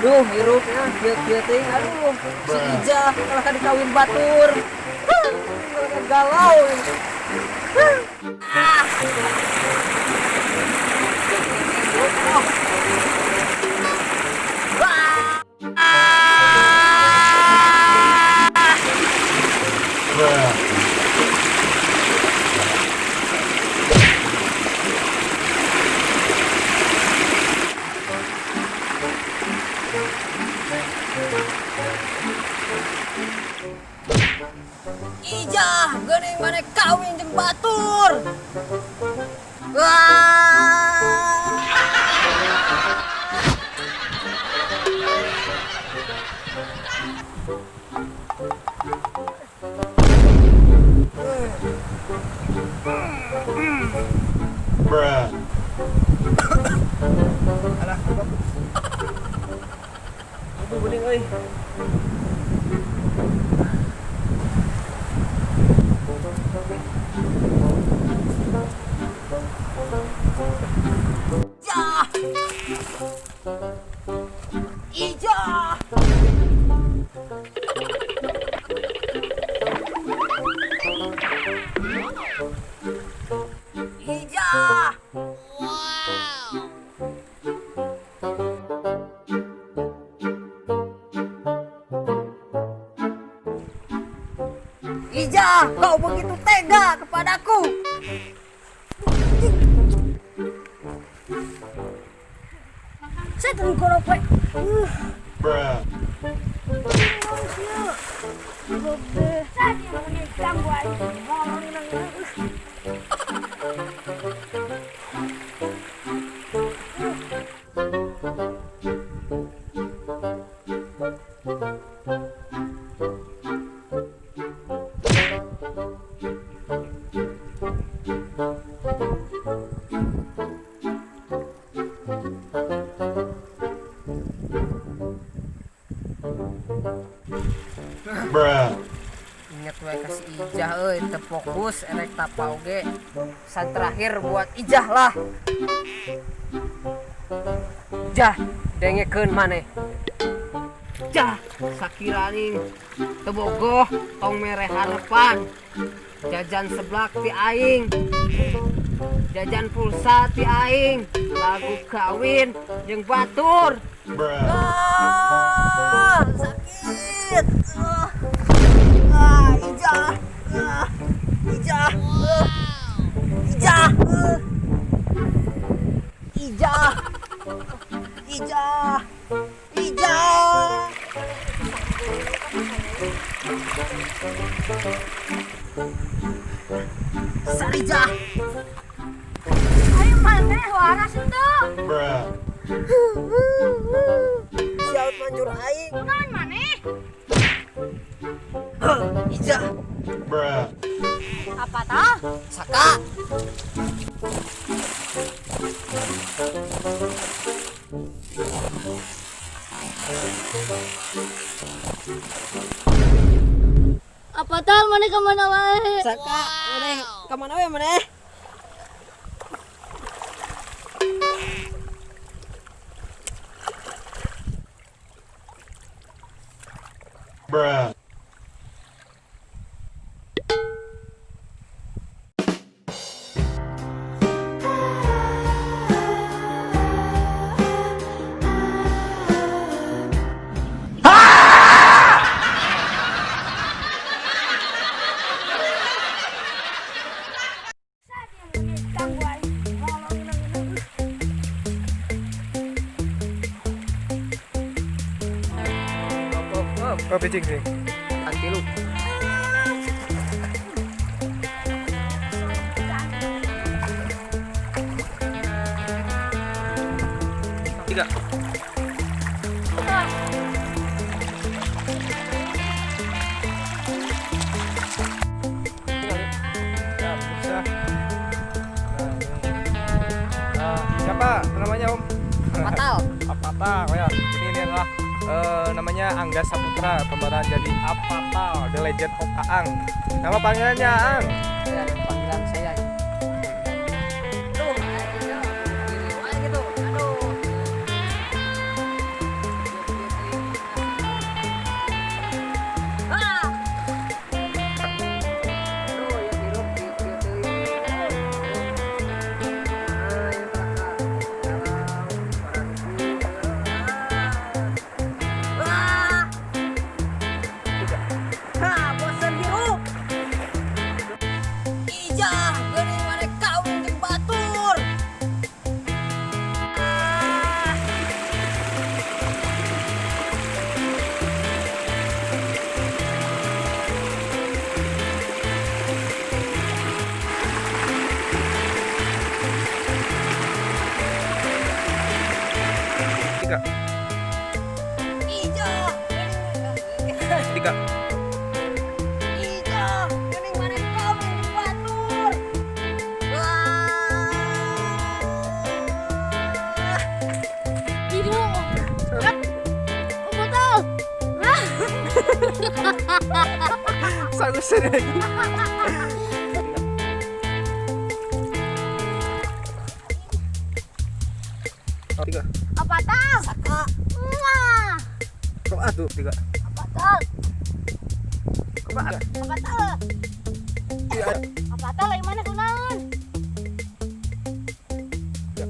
Duh, hirup ya, kieu-kieu teh. Aduh, si Ijah kalah ka dikawin batur. Huh, galau. Ah. Wah. Bruh. Ijah, geuning maneh kawin jeung batur. Wah. Bruh. Alah, aduh, geuning euy. Ijah. Ijah. Ijah. Wow. Ijah, kau begitu tega kepadaku. Saya tengkorok we. Bruh. Saya mau ganggu aing. Bruh. Ingat we ka si Ijah euy, teu fokus erek tapa oge. Pesan terakhir buat Ijah lah. Jah, dengekeun maneh. Jah, sakirani teu bogoh tong mere harapan. Jajan seblak ti aing. Jajan pulsa ti aing. Lagu kawin jeung batur. Bruh. Ah, sakit. Ah, ah, Ijah. Ah, Ijah. Ah, Ijah. Ah. Ijah. Ijah. Ijah. Sarijah. Ayo maneh waras henteu? Bruh. Siaut manjur aing. Kunaon maneh? Heuh, Ijah. Bruh. Apa tah? Saka. Apa tah maneh ka mana wae? Saka, maneh ka mana we maneh? Bruh. Oh, picing sih. Antilu. Tiga. Ya, bisa. Nah, ini. Nah, siapa namanya, Om? Fatal. Apatal ya. Ini adalah namanya Angga Saputra, pemeran jadi Apatal, The Legend of Aang. Nama panggilannya Aang. Ya, panggilan saya. Duh, akhirnya gini wae gitu. Aduh. Ah. Aduh, ya hirup kieu teuing. Ah, ya kelaka. Ah. Ah, bosan hirup. Ijah, geuning maneh kawin jeung batur. Ah. Tiga. Ijah, geuning Tiga. Ijah, geuning maneh kawin jeung batur. Wah. Hidup. Betul. Sagusin lagi. Tiga. Apa tal? Saka. Wah. Kok atuh tiga. Apa tal? Kok ada? Apa tal? Tiga. Apa tal? Yang mana kunaon? Tiga.